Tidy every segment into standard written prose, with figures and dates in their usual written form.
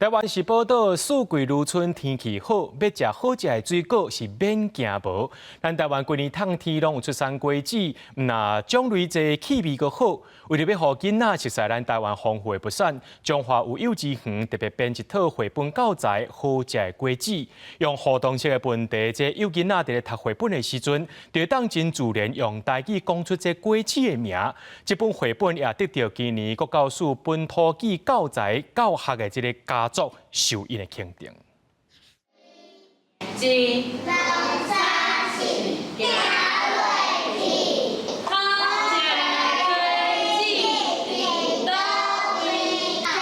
台灣是寶島，四季如春，天氣好，欲食好食的水果是免驚無。咱台灣規年透天攏有出產果子，毋但種類濟，氣味閣好。為著欲予囡仔熟悉咱台灣豐富的物產，彰化有幼稚園特別編一套繪本教材《好食的果子》，用互動式的問題，這幼囡仔佇咧讀繪本的時陣，就會當真自然用台語講出這果子的名。這本繪本也得著今年國教署本土語教材教學的這个佳作受𪜶的肯定。一、兩、三、四，行落去。好食的果子佇佗位？黑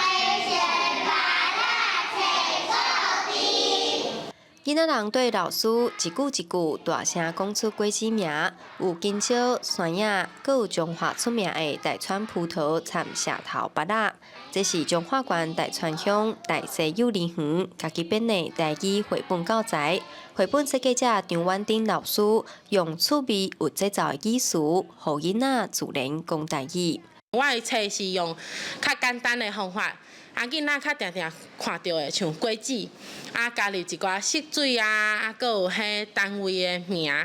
色芭樂青果囡仔人對老師一句一句大聲講出果子名，有香蕉、山仔，閣有彰化出名的大川葡萄摻石頭芭樂。這是彰化縣大川鄉大溪幼兒園家己編的台語繪本教材。繪本設計者張婉珍老師用趣味有節奏的語詞，予囡仔自然講台語。我的冊是用較簡單的方法，啊，囡仔較定定看著的，像果子，啊，加入一寡色水啊，啊，閣有彼單位的名，予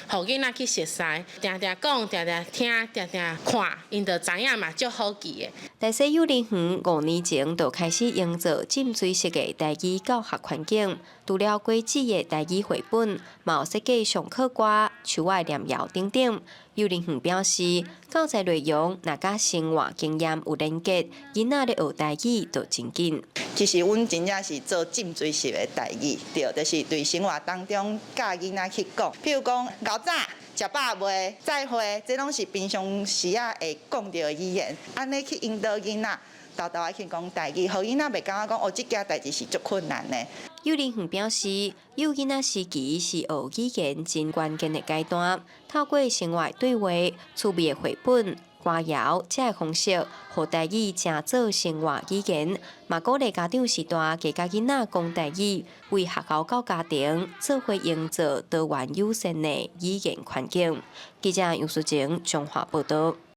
囡仔去熟似，定定講，定定聽，定定看，𪜶就知影嘛，足好記的。大溪幼兒園5年前就開始營造浸水式的台語教學環境，除了果子的台語繪本，嘛有設計上課歌、樹仔念謠等等。幼兒園表示，教材內容若佮生活經驗有連結，囡仔咧學台語就真緊。其實阮真正是做浸水式的台語，對，就是對生活當中教囡仔去講，譬如講𠢕早、食飽未、再會，這攏是平常時仔會講著的語言，按呢去引導囡仔，沓沓仔去講台語，予囡仔袂感覺講哦，這件代誌是足困難的。幼兒園表示，幼囡仔時期是學語言真關鍵的階段，透過生活對話、趣味的繪本、歌謠這个方式，予台語成做生活語言，嘛鼓勵家長序大加佮囡仔講台語，為學校佮家庭做伙營造多元友善的語言環境。記者楊淑晴彰化報導。